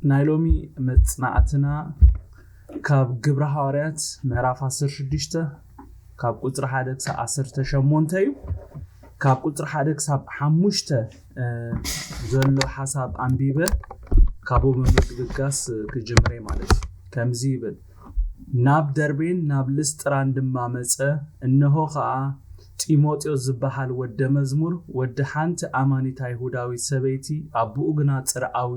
ናይ ሎሚ መጽናዕትና ካብ ግብረ ሃዋርያት ምዕራፍ ዓሰርተ ሽዱሽተ ካብ ቁጽሪ ሓደ ክሳብ ዓሰርተ ሸሞንተ እዩ። ካብ ቁጽሪ ሓደ ክሳብ ሓሙሽተ ዘሎ ሓሳብ ኣንቢበ ካብኡ ብምብጋስ ክጅምር እየ ማለት እዩ። ከምዚ ይብል፣ ናብ ደርቤን ናብ ልስጥራን ድማ መጸ። እንሆ ኸኣ ጢሞቴዎስ ዝበሃል ወደ መዝሙር፣ ወዲ ሓንቲ ኣማኒት ኣይሁዳዊት ሰበይቲ፣ ኣቦኡ ግና ጽርዓዊ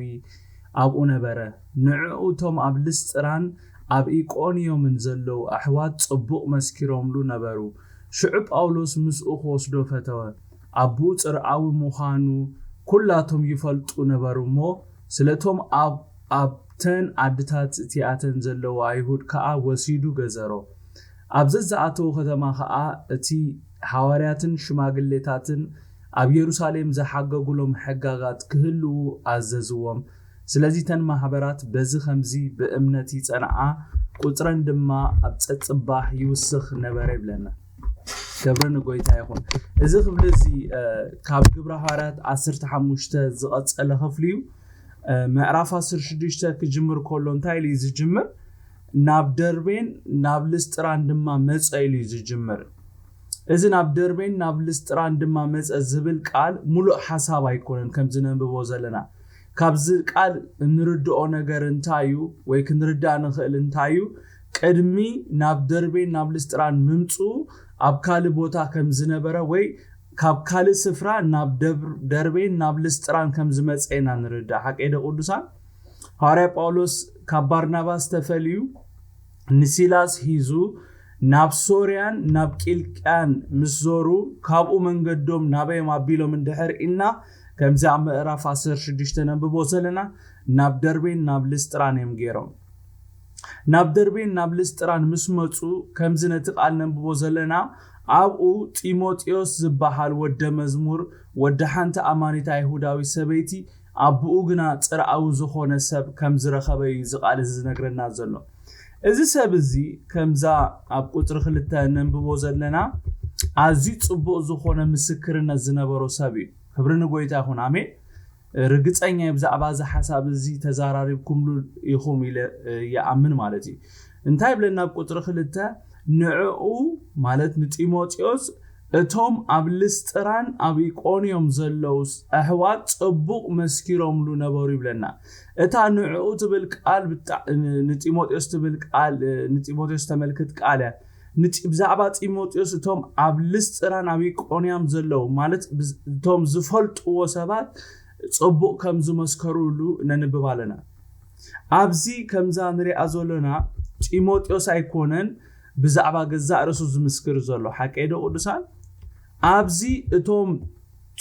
ኣብኡ ነበረ። ንዕኡ እቶም ኣብ ልስጥራን ኣብ ኢቆንዮምን ዘለዉ ኣሕዋት ጽቡቕ መስኪሮምሉ ነበሩ። ሽዑ ጳውሎስ ምስኡ ክወስዶ ፈተወ። ኣቦኡ ጽርዓዊ ምዃኑ ኩላቶም ይፈልጡ ነበሩ እሞ፣ ስለቶም ኣብ ኣብተን ዓድታት እቲኣተን ዘለዉ ኣይሁድ ከኣ ወሲዱ ገዘሮ። ኣብ ዘዝኣተዉ ከተማ ከኣ እቲ ሃዋርያትን ሽማግሌታትን ኣብ የሩሳሌም ዝሓገጉሎም ሕጋጋት ክህልዉ ኣዘዝዎም። ስለዚ እተን ማሕበራት በዚ ከምዚ ብእምነት ይጸንዓ፣ ቁጽረን ድማ ኣብ ጸጽባሕ ይውስኽ ነበረ ይብለና። ክብሪ ንጎይታ ይኹን። እዚ ክፍሊ እዚ ካብ ግብረ ሃዋርያት ዓሰርተ ሓሙሽተ ዝቐጸለ ክፍሊ እዩ። ምዕራፍ ዓሰርተ ሽዱሽተ ክጅምር ከሎ እንታይ ኢሉ እዩ ዝጅምር? ናብ ደርቤን ናብ ልስጥራን ድማ መጸ ኢሉ እዩ ዝጅምር። እዚ ናብ ደርቤን ናብ ልስጥራን ድማ መጸ ዝብል ቃል ሙሉእ ሓሳብ ኣይኮነን ከም ዝነንብቦ ዘለና። ካብዚ ቃል እንርድኦ ነገር እንታይ እዩ ወይ ክንርዳእ ንኽእል እንታይ እዩ? ቅድሚ ናብ ደርቤን ናብ ልስጥራን ምምፅኡ ኣብ ካልእ ቦታ ከም ዝነበረ ወይ ካብ ካልእ ስፍራ ናብ ደርቤን ናብ ልስጥራን ከም ዝመፀ ኢና ንርዳእ። ሓቀይ ዶ ቅዱሳን? ሃዋርያ ጳውሎስ ካብ ባርናባስ ተፈልዩ ንሲላስ ሂዙ ናብ ሶርያን ናብ ቂልቅያን ምስ ዞሩ ካብኡ መንገዶም ናበዮም ኣቢሎም እንድሕር ኢና ከምዚ ኣብ ምዕራፍ ዓሰርተ ሽዱሽተ ነንብቦ ዘለና ናብ ደርቤን ናብ ልስጥራን እዮም ገይሮም። ናብ ደርቤን ናብ ልስጥራን ምስ መፁ ከምዚ ነቲ ቃል ነንብቦ ዘለና ኣብኡ ጢሞቴዎስ ዝበሃል ወደ መዝሙር ወዲ ሓንቲ ኣማኒት ኣይሁዳዊ ሰበይቲ ኣቦኡ ግና ጽርኣዊ ዝኾነ ሰብ ከም ዝረኸበ እዩ እዚ ቃል እዚ ዝነግረና ዘሎ። እዚ ሰብ እዚ ከምዛ ኣብ ቁጽሪ ክልተ ነንብቦ ዘለና ኣዝዩ ጽቡቕ ዝኾነ ምስክርነት ዝነበሮ ሰብ እዩ። ክብሪ ንጎይታ ይኹን። ኣሜን። ርግጸኛ እየ ብዛዕባ እዚ ሓሳብ እዚ ተዛራሪብኩምሉ ኢኹም ኢለ ይኣምን ማለት እዩ። እንታይ ይብለና ኣብ ቁጽሪ ክልተ? ንዕኡ ማለት ንጢሞቴዎስ እቶም ኣብ ልስጥራን ኣብ ኢቆንዮም ዘለዉ ኣሕዋት ጽቡቕ መስኪሮምሉ ነበሩ ይብለና። እታ ንዕኡ ትብል ቃል ንጢሞቴዎስ ትብል ቃል ንጢሞቴዎስ ተመልክት ቃል እያ። ብዛዕባ ጢሞቴዎስ እቶም ኣብ ልስጥራን ኣብ ኢቆንያም ዘለዉ ማለት እቶም ዝፈልጥዎ ሰባት ጽቡቕ ከም ዝመስከሩሉ ነንብብ ኣለና። ኣብዚ ከምዛ ንሪኣ ዘሎና ጢሞቴዎስ ኣይኮነን ብዛዕባ ገዛእ ርእሱ ዝምስክር ዘሎ ሓቀይ ዶ ቅዱሳን? ኣብዚ እቶም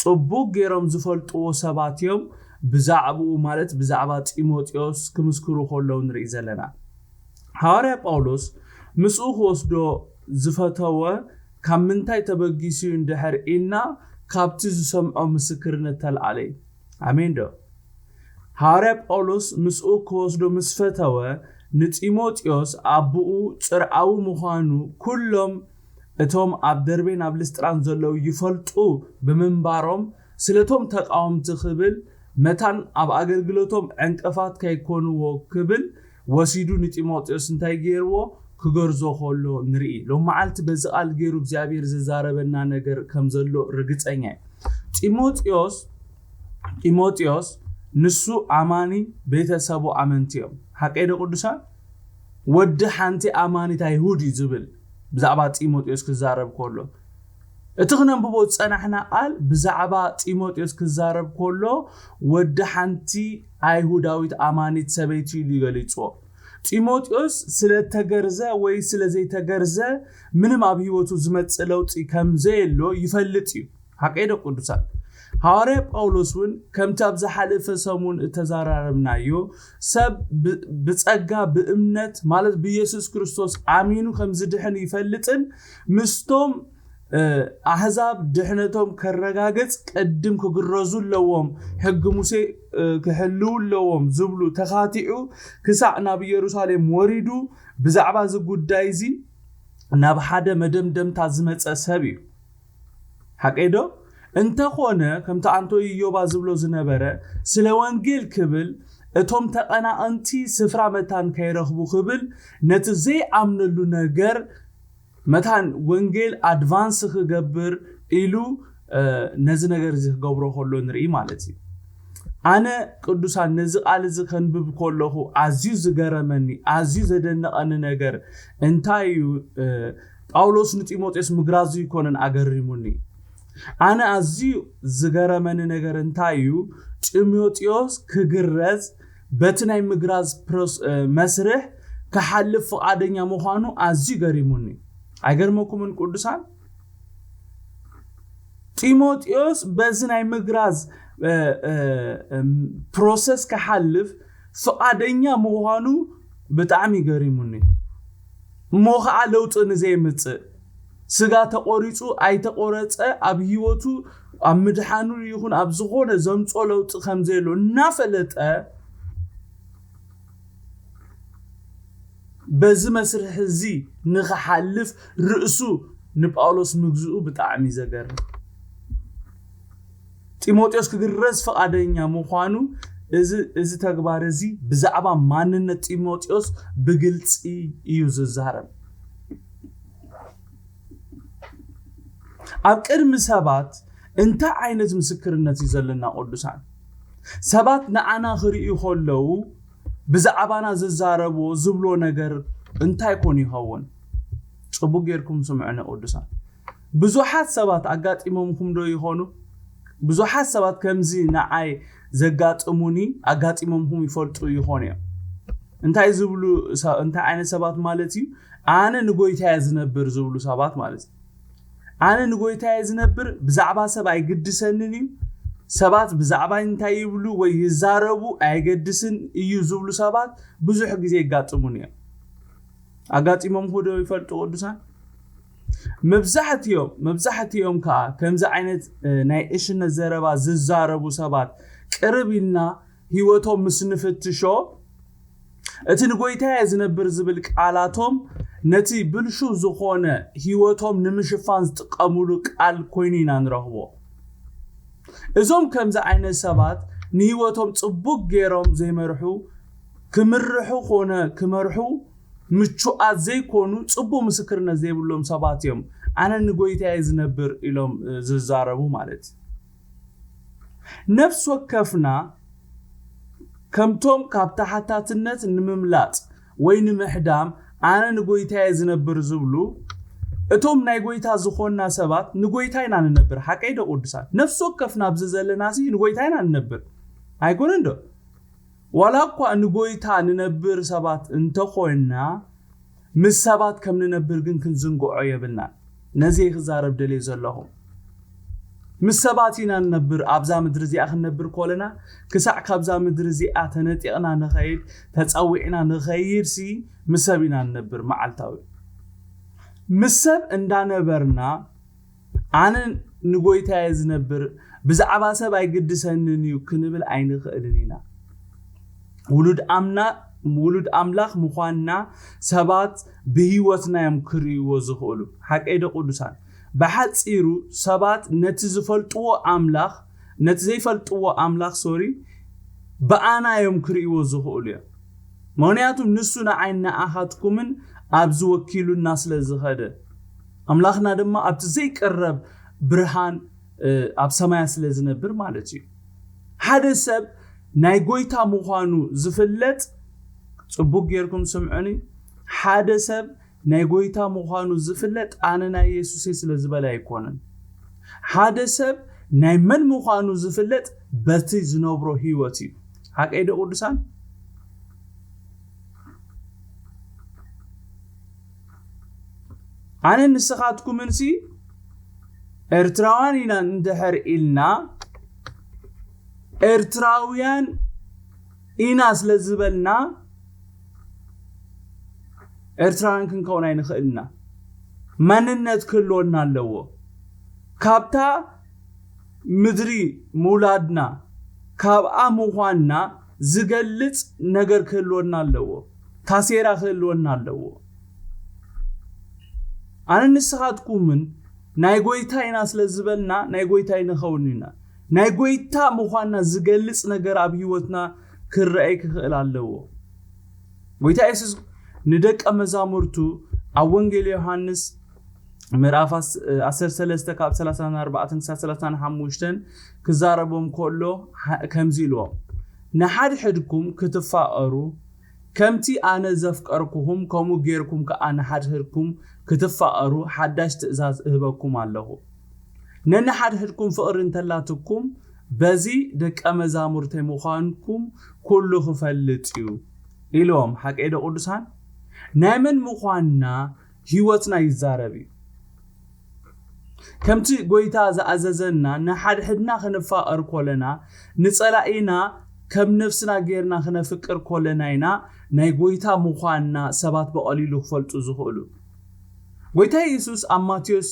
ጽቡቕ ገይሮም ዝፈልጥዎ ሰባት እዮም ብዛዕባኡ ማለት ብዛዕባ ጢሞቴዎስ ክምስክሩ ከለዉ ንርኢ ዘለና። ሃዋርያ ጳውሎስ ምስኡ ክወስዶ ዝፈተወ ካብ ምንታይ ተበጊሱ እዩ እንድሕር ኢልና ካብቲ ዝሰምዖ ምስክርነት ተልዓለ እዩ። ኣሜን ዶ? ሃዋርያ ጳውሎስ ምስኡ ክወስዶ ምስ ፈተወ ንጢሞቴዎስ ኣቦኡ ጽርኣዊ ምዃኑ ኩሎም እቶም ኣብ ደርቤን ኣብ ልስጥራን ዘለዉ ይፈልጡ ብምንባሮም ስለቶም ተቃወምቲ ክብል መታን ኣብ ኣገልግሎቶም ዕንቅፋት ከይኮንዎ ክብል ወሲዱ ንጢሞቴዎስ እንታይ ገይርዎ ክገርዞ ከሎ ንርኢ። ሎም መዓልቲ በዚ ቃል ገይሩ እግዚኣብሔር ዝዛረበና ነገር ከም ዘሎ ርግጸኛ እዩ። ጢሞቴዎስ ጢሞቴዎስ ንሱ ኣማኒ ቤተሰቡ ኣመንቲ እዮም። ሓቀይ ዶ ቅዱሳን? ወዲ ሓንቲ ኣማኒት ኣይሁድ እዩ ዝብል ብዛዕባ ጢሞቴዎስ ክዛረብ ከሎ እቲ ክነንብቦ ዝጸናሕና ቃል ብዛዕባ ጢሞቴዎስ ክዛረብ ከሎ ወዲ ሓንቲ ኣይሁዳዊት ኣማኒት ሰበይቲ ኢሉ ይገሊጽዎ። ጢሞቴዎስ ስለ ተገርዘ ወይ ስለ ዘይተገርዘ ምንም ኣብ ህይወቱ ዝመጽእ ለውጢ ከም ዘየሎ ይፈልጥ እዩ። ሓቀይ ዶ ቅዱሳን? ሃዋርያ ጳውሎስ እውን ከምቲ ኣብ ዝሓለፈ ሰሙን እተዘራረብናዮ ሰብ ብጸጋ ብእምነት ማለት ብኢየሱስ ክርስቶስ ኣሚኑ ከም ዝድሕን ይፈልጥን ምስቶም ኣሕዛብ ድሕነቶም ከረጋግጽ ቅድም ክግረዙ ኣለዎም፣ ሕጊ ሙሴ ክሕልዉ ኣለዎም ዝብሉ ተኻቲዑ ክሳዕ ናብ ኢየሩሳሌም ወሪዱ ብዛዕባ እዚ ጉዳይ እዚ ናብ ሓደ መደምደምታ ዝመጸ ሰብ እዩ። ሓቀይ ዶ? እንተኾነ ከምቲ ኣንቶይ ኢዮባ ዝብሎ ዝነበረ ስለ ወንጌል ክብል እቶም ተቐናቐንቲ ስፍራ መታን ከይረኽቡ ክብል ነቲ ዘይኣምነሉ ነገር መታን ወንጌል ኣድቫንስ ክገብር ኢሉ ነዚ ነገር እዚ ክገብሮ ከሎ ንርኢ ማለት እዩ። ኣነ ቅዱሳን ነዚ ቃል እዚ ከንብብ ከለኹ ኣዝዩ ዝገረመኒ ኣዝዩ ዘደነቐኒ ነገር እንታይ እዩ? ጳውሎስ ንጢሞቴዎስ ምግራዙ ይኮነን ኣገሪሙኒ። ኣነ ኣዝዩ ዝገረመኒ ነገር እንታይ እዩ? ጢሞቴዎስ ክግረዝ በቲ ናይ ምግራዝ መስርሕ ክሓልፍ ፍቓደኛ ምዃኑ ኣዝዩ ገሪሙኒ። ኣይገርመኩምን ቅዱሳን? ጢሞቴዎስ በዚ ናይ ምግራዝ ፕሮሰስ ክሓልፍ ፍቓደኛ ምዃኑ ብጣዕሚ ገሪሙኒ። እሞ ከዓ ለውጢ ንዘይምፅእ፣ ስጋ ተቆሪፁ ኣይተቆረፀ ኣብ ህይወቱ ኣብ ምድሓኑ ይኹን ኣብ ዝኾነ ዘምፆ ለውጢ ከምዘየሎ እናፈለጠ በዚ መስርሕ እዚ ንኽሓልፍ ርእሱ ንጳውሎስ ምግዝኡ ብጣዕሚ ዘገርም። ጢሞቴዎስ ክግረዝ ፍቓደኛ ምዃኑ እዚ ተግባር እዚ ብዛዕባ ማንነት ጢሞቴዎስ ብግልፂ እዩ ዝዛረብ። ኣብ ቅድሚ ሰባት እንታይ ዓይነት ምስክርነት እዩ ዘለና ቅዱሳን? ሰባት ንዓና ክርእዩ ከለዉ ብዛዕባና ዝዛረብዎ ዝብሎ ነገር እንታይ ኮን ይኸውን? ፅቡቅ ጌርኩም ስምዑኒ ቅዱሳን። ብዙሓት ሰባት ኣጋጢሞምኩም ዶ ይኾኑ? ብዙሓት ሰባት ከምዚ ንዓይ ዘጋጥሙኒ ኣጋጢሞምኩም ይፈልጡ ይኾኑ እዮም። እንታይ ዝብሉ እንታይ ዓይነት ሰባት ማለት እዩ? ኣነ ንጎይታ እየ ዝነብር ዝብሉ ሰባት ማለት እዩ። ኣነ ንጎይታ እየ ዝነብር፣ ብዛዕባ ሰብ ኣይግድሰንን እዩ። ሰባት ብዛዕባ እንታይ ይብሉ ወይ ይዛረቡ ኣይገድስን እዩ ዝብሉ ሰባት ብዙሕ ግዜ ይጋጥሙን እዮም። ኣጋጢሞም ዶ ይፈልጡ ቅዱሳን? መብዛሕትኦም መብዛሕትኦም ከዓ ከምዚ ዓይነት ናይ እሽነት ዘረባ ዝዛረቡ ሰባት ቅርብ ኢልና ህይወቶም ምስ ንፍትሾ እቲ ንጎይታየ ዝነብር ዝብል ቃላቶም ነቲ ብልሹ ዝኾነ ህይወቶም ንምሽፋን ዝጥቀሙሉ ቃል ኮይኑ ኢና ንረኽቦ። እዞም ከምዚ ዓይነት ሰባት ንህይወቶም ጽቡቅ ገይሮም ዘይመርሑ፣ ክምርሑ ኮነ ክመርሑ ምቹኣት ዘይኮኑ ጽቡቅ ምስክርነት ዘይብሎም ሰባት እዮም። ኣነ ንጎይታየ ዝነብር ኢሎም ዝዛረቡ ማለት እዩ። ነፍሲ ወከፍና ከምቶም ካብ ተሓታትነት ንምምላጥ ወይ ንምሕዳም ኣነ ንጎይታየ ዝነብር ዝብሉ እቶም ናይ ጎይታ ዝኾንና ሰባት ንጎይታ ኢና ንነብር። ሓቀይ ዶ ቅዱሳት? ነፍሲ ወከፍና ኣብዚ ዘለና ሲ ንጎይታ ኢና ንነብር። ኣይኮነን ዶ? ዋላ እኳ ንጎይታ ንነብር ሰባት እንተኾንና ምስ ሰባት ከም ንነብር ግን ክንዝንግዖ የብልናን። ነዚ ክዛረብ ደልየ ዘለኹ ምስ ሰባት ኢና ንነብር። ኣብዛ ምድሪ እዚኣ ክንነብር ኮለና ክሳዕ ካብዛ ምድሪ እዚኣ ተነጢቕና ንኸይድ ተፀዊዕና ንኸይድ ሲ ምስ ሰብ ኢና ንነብር። መዓልታዊ ምስ ሰብ እንዳነበርና ኣነ ንጎይታየ ዝነብር ብዛዕባ ሰብ ኣይግድሰንን እዩ ክንብል ኣይንኽእልን ኢና። ውሉድ ኣምና ውሉድ ኣምላኽ ምዃንና ሰባት ብህይወትና እዮም ክርእይዎ ዝኽእሉ። ሓቀይ ዶ ቅዱሳን? ብሓጺሩ ሰባት ነቲ ዝፈልጥዎ ኣምላኽ ነቲ ዘይፈልጥዎ ኣምላኽ ሶሪ ብኣና እዮም ክርእይዎ ዝኽእሉ እዮም። ምኽንያቱ ንሱ ንዓይ ንኣኻትኩምን ኣብዚ ወኪሉና ስለ ዝኸደ ኣምላኽና ድማ ኣብቲ ዘይቅረብ ብርሃን ኣብ ሰማያ ስለ ዝነብር ማለት እዩ። ሓደ ሰብ ናይ ጎይታ ምዃኑ ዝፍለጥ፣ ጽቡቅ ጌርኩም ስምዑኒ፣ ሓደ ሰብ ናይ ጎይታ ምዃኑ ዝፍለጥ ኣነ ናይ የሱስ እየ ስለ ዝበለ ኣይኮነን። ሓደ ሰብ ናይ መን ምዃኑ ዝፍለጥ በቲ ዝነብሮ ህይወት እዩ። ሓቀይ ዶ ቅዱሳን? ኣነ ንስኻትኩምንሲ ኤርትራውያን ኢና እንድሕር ኢልና ኤርትራውያን ኢና ስለ ዝበልና ኤርትራውያን ክንከውን ኣይንኽእልና። መንነት ክህልወና ኣለዎ። ካብታ ምድሪ ምውላድና ካብኣ ምዃንና ዝገልጽ ነገር ክህልወና ኣለዎ። ታሴራ ክህልወና ኣለዎ። ኣነ ንስኻትኩምን ናይ ጎይታ ኢና ስለ ዝበልና ናይ ጎይታ ይንኸውን ኢና። ናይ ጎይታ ምዃንና ዝገልጽ ነገር ኣብ ህይወትና ክረኣይ ክኽእል ኣለዎ። ጎይታ የሱስ ንደቀ መዛሙርቱ ኣብ ወንጌል ዮሃንስ ምዕራፍ ዓሰርተ ሰለስተ ካብ ሰላሳ ኣርባዕተ ክሳብ ሰላሳ ሓሙሽተ ክዛረቦም ከሎ ከምዚ ኢልዎም፣ ንሓድሕድኩም ክትፋቐሩ፣ ከምቲ ኣነ ዘፍቀርኩኹም ከምኡ ጌርኩም ከኣ ንሓድሕድኩም ክትፋቐሩ ሓዳሽ ትእዛዝ እህበኩም ኣለኹ፣ ነንሓድሕድኩም ፍቕሪ እንተላትኩም በዚ ደቀ መዛሙርተይ ምዃንኩም ኩሉ ክፈልጥ እዩ ኢልዎም። ሓቀይ ዶ ቅዱሳን? ናይ መን ምዃንና ህይወትና ይዛረብ እዩ። ከምቲ ጎይታ ዝኣዘዘና ንሓድሕድና ክንፋቐር ኮለና፣ ንጸላኢና ከም ነፍስና ጌርና ክነፍቅር ኮለና ኢና ናይ ጎይታ ምዃንና ሰባት ብቐሊሉ ክፈልጡ ዝኽእሉ። ጎይታ የሱስ ኣብ ማቴዎስ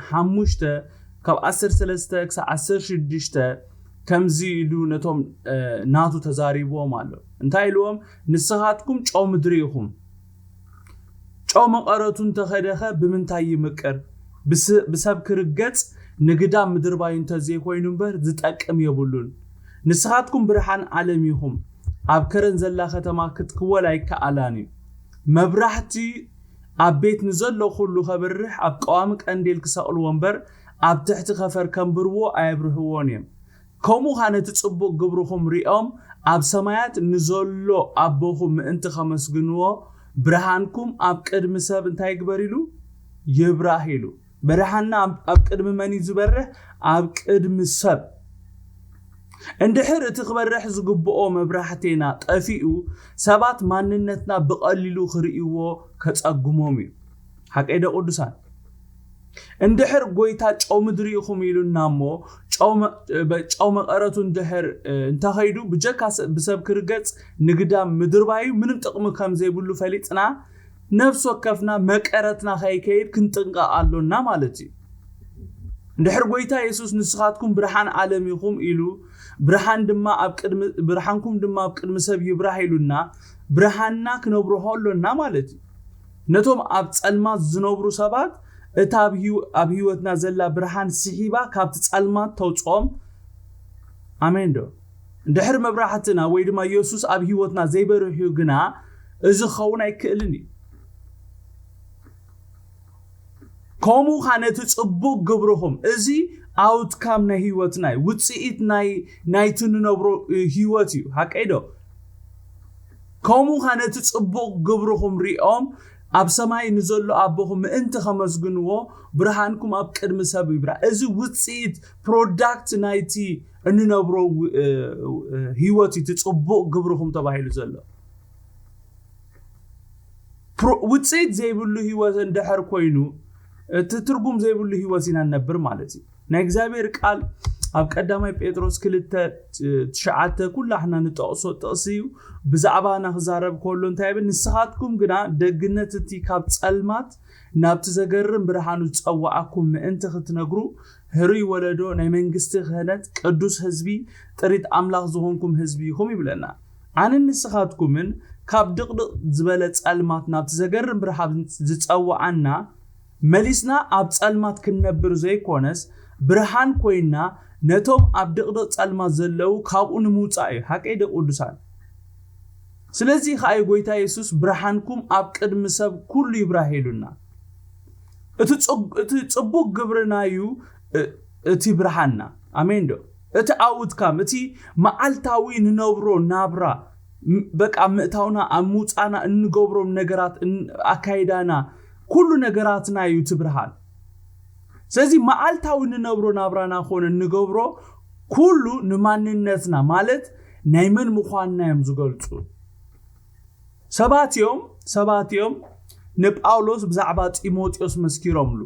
ሓሙሽተ ካብ ዓሰርተ ሰለስተ ክሳብ ዓሰርተ ሽዱሽተ ከምዚ ኢሉ ነቶም ናቱ ተዛሪብዎም ኣሎ። እንታይ ኢልዎም? ንስኻትኩም ጨው ምድሪ ኢኹም። ጨው መቐረቱ እንተኸደኸ ብምንታይ ይምቅር? ብሰብ ክርገጽ ንግዳም ምድርባዩ እንተዘይኮይኑ እምበር ዝጠቅም የብሉን። ንስኻትኩም ብርሃን ዓለም ኢኹም። ኣብ ከረን ዘላ ከተማ ክትክወል ኣይከኣላን እዩ። መብራህቲ ኣብ ቤት ንዘሎ ኩሉ ከብርህ ኣብ ቀዋሚ ቀንዴል ክሰቕልዎ እምበር ኣብ ትሕቲ ከፈር ከንብርዎ ኣየብርህዎን እዮም። ከምኡ ኸኣ ነቲ ጽቡቕ ግብርኹም ሪኦም ኣብ ሰማያት ንዘሎ ኣቦኹም ምእንቲ ከመስግንዎ ብርሃንኩም ኣብ ቅድሚ ሰብ እንታይ ይግበር ኢሉ? ይብራህ ኢሉ። ብርሃንና ኣብ ቅድሚ መን እዩ ዝበርህ? ኣብ ቅድሚ ሰብ። እንድሕር እቲ ክበርሕ ዝግብኦ መብራህቴና ጠፊኡ ሰባት ማንነትና ብቐሊሉ ክርእይዎ ከጸግሞም እዩ። ሓቀይ ዶ ቅዱሳን? እንድሕር ጎይታ ጨው ምድሪ ኢኹም ኢሉና እሞ ጨው መ- በ- ጨው መቐረቱ እንድሕር እ፣ እንተኸይዱ ብጀካ ሰ- ብሰብ ክርገጽ ንግዳም ምድርባዩ ምንም ጥቕሚ ከም ዘይብሉ ፈሊጥና ነፍሲ ወከፍና መቀረትና ከይከይድ ክንጥንቀቕ ኣሎና ማለት እዩ። እንድሕር ጎይታ የሱስ ንስኻትኩም ብርሃን ዓለም ኢኹም ኢሉ ብርሃን ድማ ኣብ ቅድሚ ብርሃንኩም ድማ ኣብ ቅድሚ ሰብ ይብራህ ኢሉና ብርሃንና ክነብርሆ ኣሎና ማለት እዩ። ነቶም ኣብ ጸልማት ዝነብሩ ሰባት እታ ኣብ ህይወ- ኣብ ህይወትና ዘላ ብርሃን ስሒባ ካብቲ ጸልማት ተውጽኦም። ኣሜን ዶ? እንድሕር መብራህትና ወይ ድማ የሱስ ኣብ ህይወትና ዘይበርህዩ ግና እዚ ክኸውን ኣይክእልን እዩ። ከምኡ ኸዓ ነቲ ጽቡቕ ግብርኹም፣ እዚ ኣውትካም ናይ ህይወትና እዩ፣ ውጽኢት ናይ ናይቲ ንነብሮ ህይወት እዩ። ሓቀይ ዶ? ከምኡ ኸዓ ነቲ ጽቡቕ ግብርኹም ሪኦም ኣብ ሰማይ ንዘሎ ኣቦኹም ምእንቲ ከመስግንዎ ብርሃንኩም ኣብ ቅድሚ ሰብ ይብራ። እዚ ውጽኢት ፕሮዳክት ናይቲ እንነብሮ ው- እ- እ- ህይወት እዩ፣ እቲ ጽቡቕ ግብርኹም ተባሂሉ ዘሎ። ፕሮ- ውጽኢት ዘይብሉ ህይወት እንድሕር ኮይኑ እቲ ትርጉም ዘይብሉ ህይወት ኢና ንነብር ማለት እዩ። ናይ እግዚኣብሔር ቃል ኣብ ቀዳማይ ጴጥሮስ ክልተ ትሽዓተ ኩላሕና ንጠቕሶ ጥቕሲ እዩ። ብዛዕባና ክዛረብ ከሎ እንታይ ይብል? ንስኻትኩም ግና ደግነት እቲ ካብ ጸልማት ናብቲ ዘገርም ብርሃኑ ዝጸዋዓኩም ምእንቲ ክትነግሩ ህሩይ ወለዶ ናይ መንግስቲ ክህነት ቅዱስ ህዝቢ ጥሪት ኣምላኽ ዝኾንኩም ህዝቢ ኢኹም ይብለና። ኣንን ንስኻትኩምን ካብ ድቕድቕ ዝበለ ጸልማት ናብቲ ዘገርም ብርሃን ዝጸውዓና መሊስና ኣብ ጸልማት ክንነብር ዘይኮነስ ብርሃን ኮይና ነቶም ኣብ ድቕድቕ ጸልማት ዘለዉ ካብኡ ንምውጻእ እዩ። ሓቀይ ደ ቅዱሳን? ስለዚ ከኣ እዩ ጎይታ የሱስ ብርሃንኩም ኣብ ቅድሚ ሰብ ኩሉ ይብራህ ኢሉና። እቲ ጽብ- እቲ ጽቡቕ ግብርና እዩ እ- እቲ ብርሃንና። ኣሜን ዶ? እቲ ኣውትካም እቲ መዓልታዊ ንነብሮ ናብራ ም- በቃ ምእታውና ኣብ ምውጻና እንገብሮም ነገራት እን- ኣካይዳና ኩሉ ነገራትና እዩ እቲ ብርሃን። ስለዚ መዓልታዊ ንነብሮ ናብራና ኮነ እንገብሮ ኩሉ ንማንነትና ማለት ናይ መን ምዃንና እዮም ዝገልጹ። ሰባት እዮም ሰባት እዮም ንጳውሎስ ብዛዕባ ጢሞቴዎስ መስኪሮምሉ።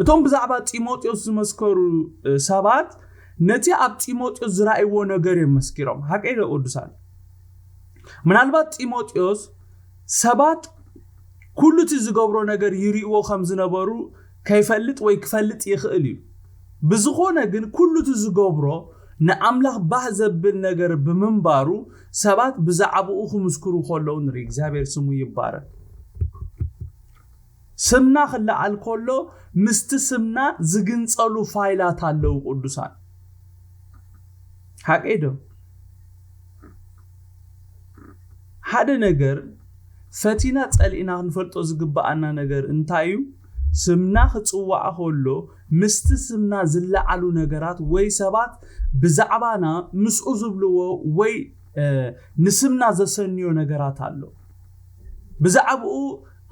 እቶም ብዛዕባ ጢሞቴዎስ ዝመስከሩ እ፣ ሰባት ነቲ ኣብ ጢሞቴዎስ ዝረኣይዎ ነገር እዮም መስኪሮም። ሓቀይ ዶ ቅዱሳን? ምናልባት ጢሞቴዎስ ሰባት ኩሉ እቲ ዝገብሮ ነገር ይርእዎ ከም ዝነበሩ ከይፈልጥ ወይ ክፈልጥ ይኽእል እዩ። ብዝኾነ ግን ኩሉ እቲ ዝገብሮ ንኣምላኽ ባህ ዘብል ነገር ብምንባሩ ሰባት ብዛዕባኡ ክምስክሩ ከለዉ ንርኢ። እግዚኣብሔር ስሙ ይባረክ። ስምና ክለዓል ከሎ ምስቲ ስምና ዝግንጸሉ ፋይላት ኣለዉ ቅዱሳን። ሓቀይ ዶ? ሓደ ነገር ፈቲና ጸሊእና ክንፈልጦ ዝግብኣና ነገር እንታይ እዩ? ስምና ክጽዋዕ ከሎ ምስቲ ስምና ዝለዓሉ ነገራት ወይ ሰባት ብዛዕባና ምስኡ ዝብልዎ ወይ ንስምና ዘሰንዮ ነገራት ኣሎ። ብዛዕባኡ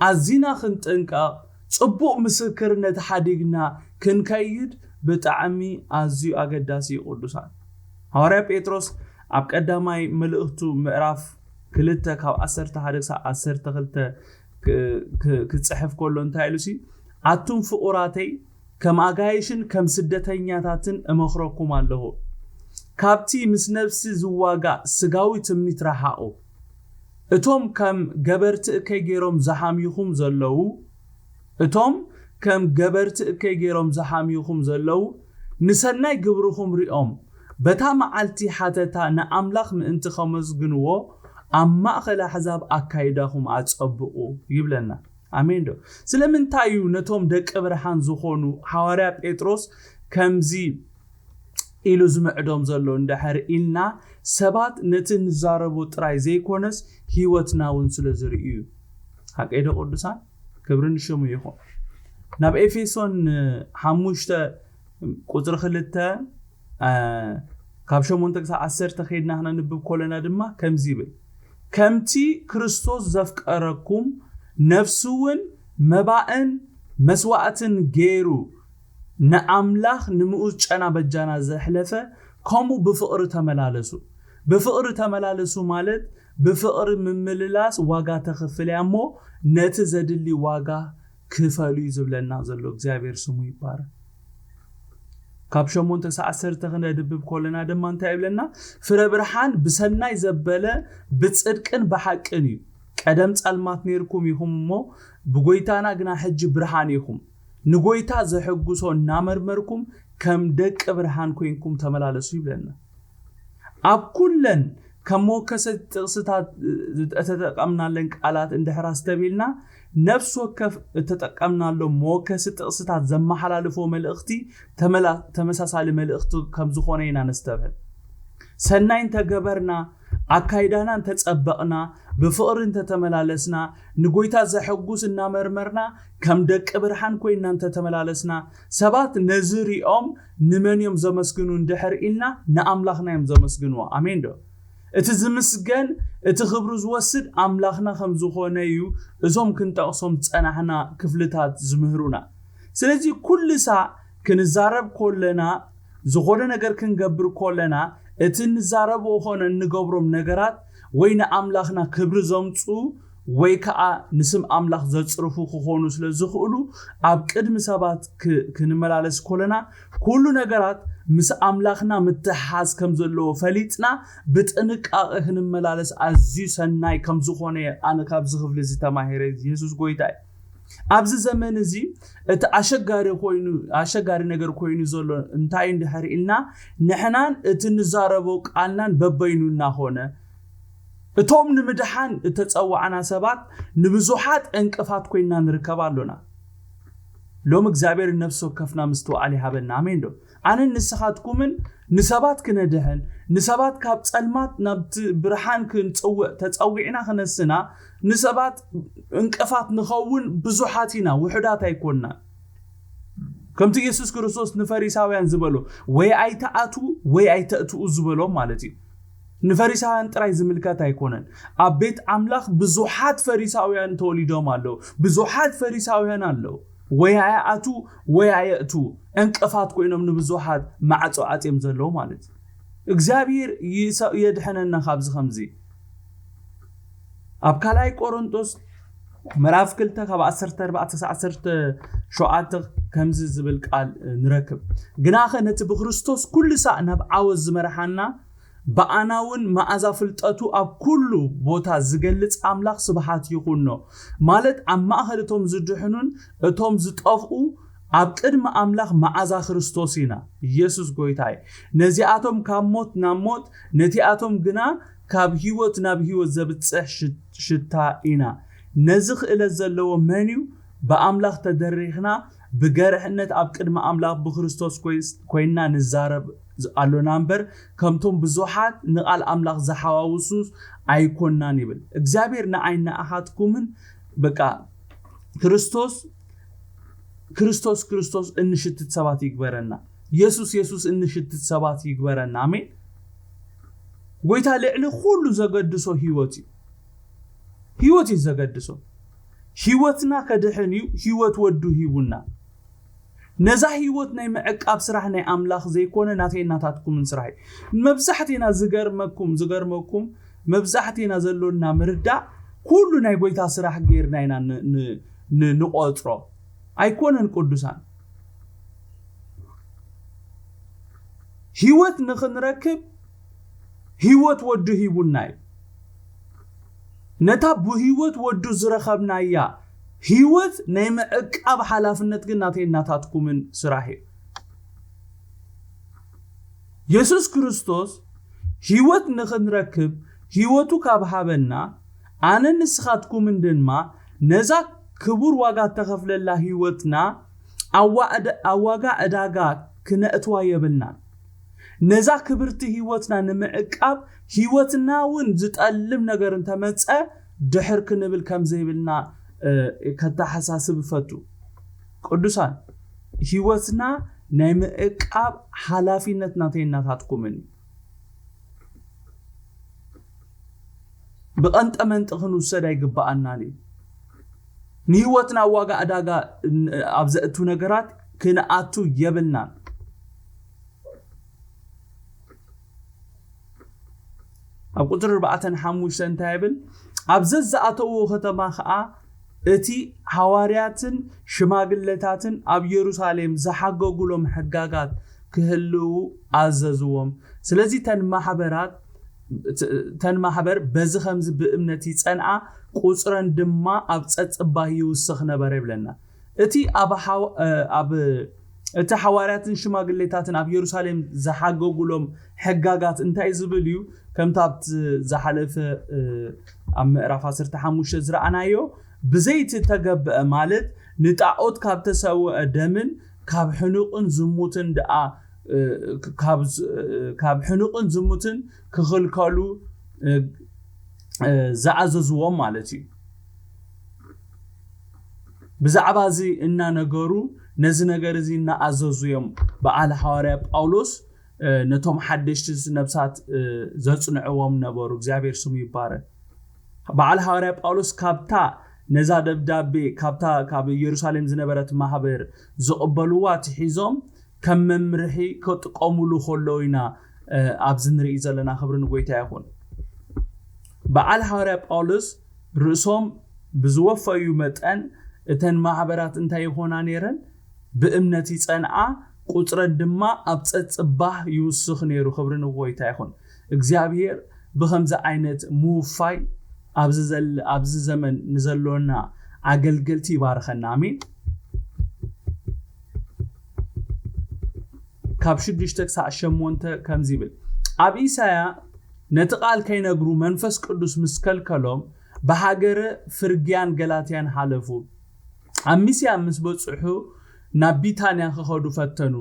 ኣዚና ክንጥንቀቕ፣ ጽቡቕ ምስክርነት ሓዲግና ክንከይድ ብጣዕሚ ኣዝዩ ኣገዳሲ እዩ። ቅዱሳን፣ ሃዋርያ ጴጥሮስ ኣብ ቀዳማይ መልእኽቱ ምዕራፍ ክልተ ካብ ዓሰርተ ሓደ ክሳብ ዓሰርተ ክልተ ክጽሕፍ ከሎ እንታይ ኢሉ ሲ ኣቱም ፍቑራተይ ከም ኣጋይሽን ከም ስደተኛታትን እመኽረኩም ኣለኹ። ካብቲ ምስ ነፍሲ ዝዋጋእ ስጋዊ ትምኒት ረሓቑ። እቶም ከም ገበርቲ እከይ ገይሮም ዝሓምዩኹም ዘለዉ እቶም ከም ገበርቲ እከይ ገይሮም ዝሓምዩኹም ዘለዉ ንሰናይ ግብርኹም ሪኦም በታ መዓልቲ ሓተታ ንኣምላኽ ምእንቲ ከመስግንዎ ኣብ ማእኸል ኣሕዛብ ኣካይዳኹም ኣጸብቑ ይብለና። ኣሜን ዶ? ስለምንታይ እዩ ነቶም ደቂ ብርሃን ዝኾኑ ሃዋርያ ጴጥሮስ ከምዚ ኢሉ ዝምዕዶም ዘሎ እንድሕር ኢልና ሰባት ነቲ ንዛረቦ ጥራይ ዘይኮነስ ህይወትና እውን ስለ ዝርእዩ እዩ። ሓቀይ ዶ ቅዱሳን? ክብሪ ንሽሙ ይኹን። ናብ ኤፌሶን ሓሙሽተ ቁፅሪ ክልተ ካብ ሸሞንተ ክሳብ ዓሰርተ ከይድና ክነንብብ ኮለና ድማ ከምዚ ይብል፣ ከምቲ ክርስቶስ ዘፍቀረኩም ነፍሱ እውን መባእን መስዋእትን ገይሩ ንኣምላኽ ንምኡዝ ጨና በጃና ዘሕለፈ ከምኡ ብፍቕሪ ተመላለሱ። ብፍቕሪ ተመላለሱ ማለት ብፍቕሪ ምምልላስ ዋጋ ተኽፍል እያ እሞ ነቲ ዘድሊ ዋጋ ክፈሉ እዩ ዝብለና ዘሎ እግዚኣብሔር ስሙ ይባረክ። ካብ ሸሞንተ ክሳብ ዓሰርተ ክነድብብ ከለና ድማ እንታይ ይብለና? ፍረ ብርሃን ብሰናይ ዘበለ ብጽድቅን ብሓቅን እዩ። ቀደም ጸልማት ነርኩም ኢኹም እሞ ብጎይታና ግና ሕጂ ብርሃን ኢኹም። ንጎይታ ዘሐጉሶ እናመርመርኩም ከም ደቂ ብርሃን ኮይንኩም ተመላለሱ ይብለና። ኣብ ኩለን ከም መወከሲ ጥቕስታት እተጠቀምናለን ቃላት እንድሕር ኣስተብሂልና ነፍሲ ወከፍ እተጠቀምናሎም መወከሲ ጥቕስታት ዘመሓላልፎ መልእኽቲ ተመሳሳሊ መልእኽቲ ከም ዝኾነ ኢና ነስተብህል። ሰናይ እንተገበርና፣ ኣካይዳና እንተጸበቕና፣ ብፍቕሪ እንተተመላለስና፣ ንጎይታ ዘሐጉስ እናመርመርና ከም ደቂ ብርሃን ኮይንና እንተተመላለስና ሰባት ነዚ ሪኦም ንመን እዮም ዘመስግኑ እንድሕር ኢልና ንኣምላኽና እዮም ዘመስግንዎ። ኣሜን ዶ? እቲ ዝምስገን እቲ ክብሩ ዝወስድ ኣምላኽና ከም ዝኾነ እዩ እዞም ክንጠቕሶም ዝጸናሕና ክፍልታት ዝምህሩና። ስለዚ ኩሉ ሳዕ ክንዛረብ ኮለና ዝኾነ ነገር ክንገብር ኮለና እቲ እንዛረቦ ኾነ እንገብሮም ነገራት ወይ ንኣምላኽና ክብሪ ዘምፁ ወይ ከዓ ንስም ኣምላኽ ዘፅርፉ ክኾኑ ስለ ዝኽእሉ ኣብ ቅድሚ ሰባት ክንመላለስ ኮለና ኩሉ ነገራት ምስ ኣምላኽና ምትሕሓዝ ከም ዘለዎ ፈሊጥና ብጥንቃቐ ክንመላለስ ኣዝዩ ሰናይ ከም ዝኾነ ኣነ ካብዚ ክፍሊ እዚ ተማሂረ። የሱስ ጎይታ እዩ። ኣብዚ ዘመን እዚ እቲ ኣሸጋሪ ኮይኑ ኣሸጋሪ ነገር ኮይኑ ዘሎ እንታይ እንድሕር ኢልና ንሕናን እቲ ንዛረቦ ቃልናን በበይኑ እናኾነ እቶም ንምድሓን እተጸዋዕና ሰባት ንብዙሓት ዕንቅፋት ኮይና ንርከብ ኣሎና። ሎም እግዚኣብሔር ነፍሲ ወከፍና ምስትውዓል ይሃበና። ኣሜን ዶ? ኣነን ንስኻትኩምን ንሰባት ክነድሕን ንሰባት ካብ ጸልማት ናብቲ ብርሃን ክንጽውዕ ተጸዊዕና ክነስና ንሰባት እንቅፋት ንኸውን ብዙሓት ኢና፣ ውሑዳት ኣይኮንና። ከምቲ የሱስ ክርስቶስ ንፈሪሳውያን ዝበሎ ወይ ኣይተኣትዉ ወይ ኣይተእትዉ ዝበሎም ማለት እዩ። ንፈሪሳውያን ጥራይ ዝምልከት ኣይኮነን። ኣብ ቤት ኣምላኽ ብዙሓት ፈሪሳውያን ተወሊዶም ኣለዉ። ብዙሓት ፈሪሳውያን ኣለዉ። ወይ ኣይኣትዉ ወይ ኣየእትዉ ዕንቅፋት ኮይኖም ንብዙሓት ማዕጾ ዓጽዮም ዘለዉ ማለት እዩ። እግዚኣብሔር የድሐነና ካብዚ ከምዚ። ኣብ ካልኣይ ቆሮንጦስ ምዕራፍ ክልተ ካብ ዓሰርተ ኣርባዕተ ዓሰርተ ሸውዓተ ከምዚ ዝብል ቃል ንረክብ። ግናኸ ነቲ ብክርስቶስ ኩሉ ሳዕ ናብ ዓወት ዝመርሓና ብኣና እውን መኣዛ ፍልጠቱ ኣብ ኩሉ ቦታ ዝገልጽ ኣምላኽ ስብሓት ይኹኖ። ማለት ኣብ ማእኸል እቶም ዝድሕኑን እቶም ዝጠፍኡ ኣብ ቅድሚ ኣምላኽ መኣዛ ክርስቶስ ኢና። ኢየሱስ ጎይታ እዩ። ነዚኣቶም ካብ ሞት ናብ ሞት ነቲኣቶም ግና ካብ ህይወት ናብ ህይወት ዘብጽሕ ሽታ ኢና። ነዚ ክእለት ዘለዎ መን እዩ? ብኣምላኽ ተደሪኽና ብገርሕነት ኣብ ቅድሚ ኣምላኽ ብክርስቶስ ኮይና ንዛረብ ኣሎና እምበር፣ ከምቶም ብዙሓት ንቓል ኣምላኽ ዝሓዋውሱስ ኣይኮናን ይብል እግዚኣብሔር። ንዓይ ንኣኻትኩምን በቃ ክርስቶስ ክርስቶስ ክርስቶስ እንሽትት ሰባት ይግበረና። የሱስ የሱስ እንሽትት ሰባት ይግበረና። ኣሜን። ጎይታ ልዕሊ ኩሉ ዘገድሶ ህይወት እዩ። ህይወት እዩ ዘገድሶ። ህይወትና ከድሕን እዩ ህይወት ወዱ ሂቡና። ነዛ ህይወት ናይ ምዕቃብ ስራሕ ናይ ኣምላኽ ዘይኮነ ናተይ ናታትኩምን ስራሕ እዩ። መብዛሕቴና ዝገርመኩም ዝገርመኩም መብዛሕቴና ዘሎና ምርዳእ ኩሉ ናይ ጎይታ ስራሕ ጌርና ኢና ን- ን- ን- ንቆጽሮ። ኣይኮነን ቅዱሳን። ህይወት ንኽንረክብ ህይወት ወዱ ሂቡና እዩ። ነታ ብህይወት ወዱ ዝረኸብናያ ህይወት ናይ ምዕቃብ ሓላፍነት ግን ናተይ ናታትኩምን ስራሕ እዩ። የሱስ ክርስቶስ ህይወት ንኽንረክብ ህይወቱ ካብ ሃበና ኣነ ንስኻትኩምን ድማ ነዛ ክቡር ዋጋ እተኸፍለላ ህይወትና ኣብ ዋጋ ዕዳጋ ክነእትዋ የብልናን። ነዛ ክብርቲ ህይወትና ንምዕቃብ ህይወትና እውን ዝጠልም ነገር እንተመፀ ድሕር ክንብል ከም ዘይብልና ከተሓሳስብ እፈቱ። ቅዱሳን ህይወትና ናይ ምዕቃብ ሓላፊነት ናተይ ናታትኩምን እዩ። ብቐንጠ መንጢ ክንውሰድ ኣይግብኣናን እዩ። ንህይወትና ዋጋ ዕዳጋ ኣብ ዘእቱ ነገራት ክንኣቱ የብልናን። ኣብ ቁፅሪ ኣርባዕተን ሓሙሽተ እንታይ ይብል? ኣብ ዘዝኣተዎ ከተማ ከዓ እቲ ሃዋርያትን ሽማግለታትን ኣብ የሩሳሌም ዝሓገጉሎም ሕጋጋት ክህልዉ ኣዘዝዎም። ስለዚ ተን ማሕበራት ተን ማሕበር በዚ ከምዚ ብእምነት ይጸንዓ፣ ቁጽረን ድማ ኣብ ጸጽባህ ይውስኽ ነበረ ይብለና። እቲ ኣብ እቲ ሓዋርያትን ሽማግሌታትን ኣብ የሩሳሌም ዝሓገጉሎም ሕጋጋት እንታይ ዝብል እዩ? ከምቲ ኣብቲ ዝሓለፈ ኣብ ምዕራፍ ዓሰርተ ሓሙሽተ ዝረኣናዮ ብዘይቲ ተገብአ ማለት ንጣዖት ካብ ተሰውአ ደምን ካብ ሕኑቕን ዝሙትን ደኣ ካብ ሕኑቕን ዝሙትን ክኽልከሉ ዝኣዘዝዎም ማለት እዩ። ብዛዕባ እዚ እናነገሩ ነዚ ነገር እዚ እናኣዘዙ እዮም በዓል ሃዋርያ ጳውሎስ ነቶም ሓደሽቲ ነብሳት ዘጽንዕዎም ነበሩ። እግዚኣብሔር ስሙ ይባረክ። በዓል ሃዋርያ ጳውሎስ ካብታ ነዛ ደብዳቤ ካብታ ካብ ኢየሩሳሌም ዝነበረት ማህበር ዝቕበልዋ ትሒዞም ከም መምርሒ ከጥቀሙሉ ከለዉ ኢና ኣብዚ ንርኢ ዘለና። ክብሪ ንጎይታ ይኹን። በዓል ሃዋርያ ጳውሎስ ርእሶም ብዝወፈዩ መጠን እተን ማሕበራት እንታይ ይኾና ነይረን? ብእምነት ይጸንዓ፣ ቁጽረን ድማ ኣብ ጸጽባህ ይውስኽ ነይሩ። ክብሪ ንጎይታ ይኹን። እግዚኣብሔር ብኸምዚ ዓይነት ምውፋይ ኣብዚ ዘመን ንዘሎና ኣገልገልቲ ይባርኸና። ኣሜን። ካብ ሽዱሽተ ክሳዕ ሸሞንተ ከምዚ ይብል። ኣብ ኢሳያ ነቲ ቃል ከይነግሩ መንፈስ ቅዱስ ምስ ከልከሎም ብሃገረ ፍርግያን ገላትያን ሓለፉ። ኣብ ሚስያ ምስ በጽሑ ናብ ቢታንያ ክኸዱ ፈተኑ።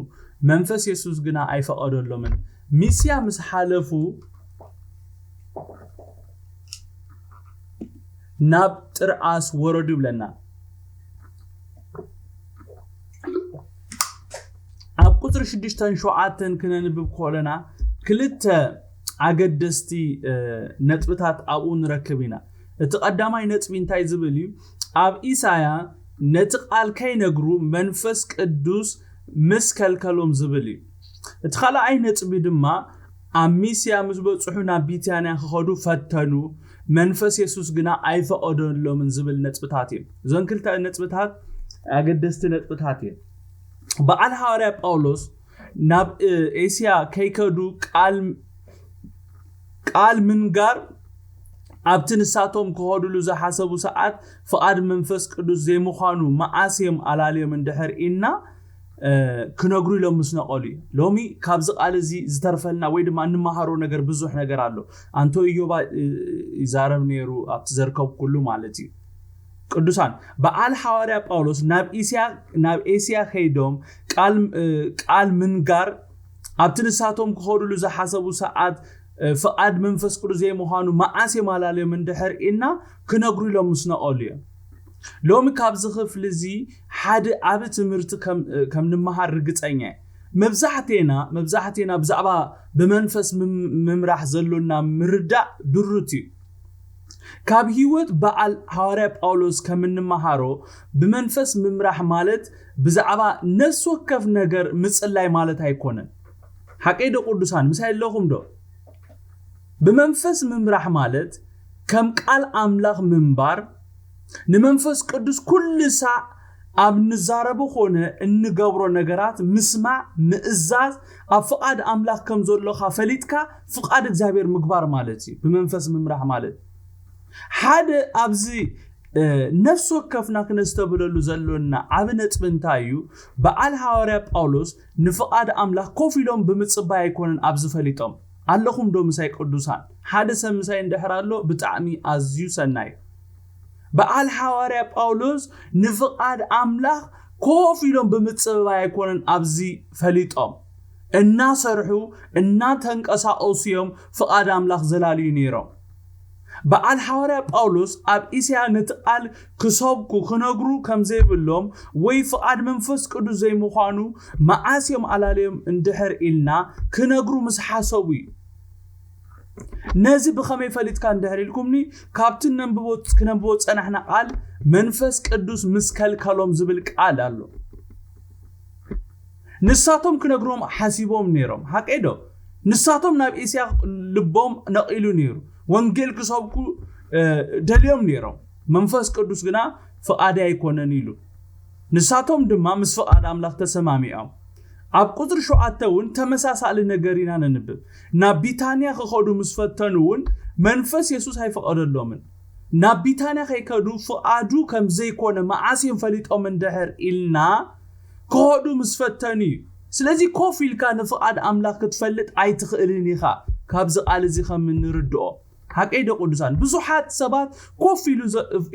መንፈስ የሱስ ግና ኣይፈቐደሎምን። ሚስያ ምስ ሓለፉ ናብ ጥርዓስ ወረዱ ይብለና። ኣብ ቁፅሪ ሽዱሽተን ሸውዓተን ክነንብብ ከለና ክልተ ኣገደስቲ ነጥብታት ኣብኡ ንረክብ ኢና። እቲ ቀዳማይ ነጥቢ እንታይ ዝብል እዩ? ኣብ ኢሳያ ነቲ ቃል ከይነግሩ መንፈስ ቅዱስ ምስ ከልከሎም ዝብል እዩ። እቲ ካልኣይ ነጥቢ ድማ ኣብ ሚስያ ምስ በጽሑ ናብ ቢታንያ ክኸዱ ፈተኑ፣ መንፈስ የሱስ ግና ኣይፈቐደሎምን ዝብል ነጥብታት እዮም። እዞን ክልተ ነጥብታት ኣገደስቲ ነጥብታት እዮም። በዓል ሃዋርያ ጳውሎስ ናብ ኤስያ ከይከዱ ቃል ቃል ምንጋር ኣብቲ ንሳቶም ክኸዱሉ ዝሓሰቡ ሰዓት ፍቓድ መንፈስ ቅዱስ ዘይምዃኑ መዓስ እዮም ኣላልዮም እንድሕር ኢልና ክነግሩ ኢሎም ምስ ነቐሉ እዩ። ሎሚ ካብዚ ቃል እዚ ዝተርፈልና ወይ ድማ እንመሃሮ ነገር ብዙሕ ነገር ኣሎ። ኣንቶ ኢዮባ ይዛረብ ነይሩ ኣብቲ ዘርከብኩሉ ማለት እዩ። ቅዱሳን በዓል ሓዋርያ ጳውሎስ ናብ ኢስያ ናብ ኤስያ ከይዶም ቃል ቃል ምንጋር ኣብቲ ንሳቶም ክኸዱሉ ዝሓሰቡ ሰዓት ፍቓድ መንፈስ ቅዱስ ዘይምዃኑ መዓስ የማላልዮም እንድሕር ኢልና ክነግሩ ኢሎም ምስ ነቐሉ እዮም። ሎሚ ካብዚ ክፍሊ እዚ ሓደ ዓቢ ትምህርቲ ከም ንምሃር ርግጸኛ እየ። መብዛሕቴና መብዛሕቴና ብዛዕባ ብመንፈስ ምምራሕ ዘሎና ምርዳእ ድሩት እዩ። ካብ ህይወት በዓል ሃዋርያ ጳውሎስ ከም እንመሃሮ ብመንፈስ ምምራሕ ማለት ብዛዕባ ነፍሲ ወከፍ ነገር ምጽላይ ማለት ኣይኮነን። ሓቀይ ዶ ቅዱሳን? ምሳይ ኣለኹም ዶ? ብመንፈስ ምምራሕ ማለት ከም ቃል ኣምላኽ ምንባር፣ ንመንፈስ ቅዱስ ኩሉ ሳዕ ኣብ ንዛረቦ ኾነ እንገብሮ ነገራት ምስማዕ፣ ምእዛዝ፣ ኣብ ፍቓድ ኣምላኽ ከም ዘሎኻ ፈሊጥካ ፍቓድ እግዚኣብሔር ምግባር ማለት እዩ። ብመንፈስ ምምራሕ ማለት ሓደ ኣብዚ ነፍሲ ወከፍና ክነስተብለሉ ዘሎና ዓቢ ነጥቢ እንታይ እዩ? በዓል ሃዋርያ ጳውሎስ ንፍቓድ ኣምላኽ ኮፍ ኢሎም ብምጽባይ ኣይኮነን ኣብዚ ፈሊጦም። ኣለኹም ዶ ምሳይ ቅዱሳን? ሓደ ሰብ ምሳይ እንድሕር ኣሎ ብጣዕሚ ኣዝዩ ሰናይ። በዓል ሃዋርያ ጳውሎስ ንፍቓድ ኣምላኽ ኮፍ ኢሎም ብምጽባይ ኣይኮነን ኣብዚ ፈሊጦም። እናሰርሑ እናተንቀሳቐሱ እዮም ፍቓድ ኣምላኽ ዘላልዩ ነይሮም። በዓል ሃዋርያ ጳውሎስ ኣብ እስያ ነቲ ቃል ክሰብኩ ክነግሩ ከም ዘይብሎም ወይ ፍቓድ መንፈስ ቅዱስ ዘይምዃኑ መዓስ እዮም ኣላልዮም እንድሕር ኢልና ክነግሩ ምስ ሓሰቡ እዩ። ነዚ ብኸመይ ፈሊጥካ እንድሕር ኢልኩምኒ፣ ካብቲ ነንብቦ ክነንብቦ ዝጸናሕና ቃል መንፈስ ቅዱስ ምስ ከልከሎም ዝብል ቃል ኣሎ። ንሳቶም ክነግሮም ሓሲቦም ነይሮም። ሓቀይ ዶ? ንሳቶም ናብ እስያ ልቦም ነቒሉ ነይሩ። ወንጌል ክሰብኩ ደልዮም ነይሮም። መንፈስ ቅዱስ ግና ፍቓደይ ኣይኮነን ኢሉ። ንሳቶም ድማ ምስ ፍቓድ ኣምላኽ ተሰማሚዖም። ኣብ ቁጽሪ ሸውዓተ እውን ተመሳሳሊ ነገር ኢና ነንብብ። ናብ ቢታንያ ክኸዱ ምስ ፈተኑ እውን መንፈስ የሱስ ኣይፈቐደሎምን። ናብ ቢታንያ ከይከዱ ፍቓዱ ከም ዘይኮነ መዓስ እዮም ፈሊጦም እንድሕር ኢልና ክኸዱ ምስ ፈተኑ እዩ። ስለዚ ኮፍ ኢልካ ንፍቓድ ኣምላኽ ክትፈልጥ ኣይትኽእልን ኢኻ። ካብዚ ቃል እዚ ከም እንርድኦ ሓቀይ ዶ ቅዱሳን? ብዙሓት ሰባት ኮፍ ኢሉ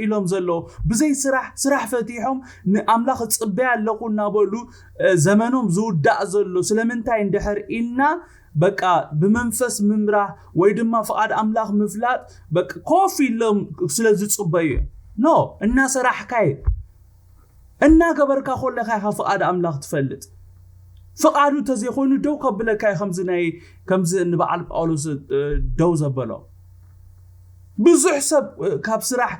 ኢሎም ዘለዉ ብዘይ ስራሕ፣ ስራሕ ፈቲሖም ንኣምላኽ እጽበያ ኣለኹ እናበሉ ዘመኖም ዝውዳእ ዘሎ ስለምንታይ እንድሕር ኢልና በቃ ብመንፈስ ምምራሕ ወይ ድማ ፍቓድ ኣምላኽ ምፍላጥ በቃ ኮፍ ኢሎም ስለ ዝጽበዩ እዮም። ኖ፣ እናሰራሕካ እዩ። እናገበርካ ኮለካ ኢኻ ፍቓድ ኣምላኽ ትፈልጥ። ፍቓዱ እንተዘይኮይኑ ደው ከብለካ እዩ። ከምዚ ናይ ከምዚ ንበዓል ጳውሎስ ደው ዘበሎ ብዙሕ ሰብ ካብ ስራሕ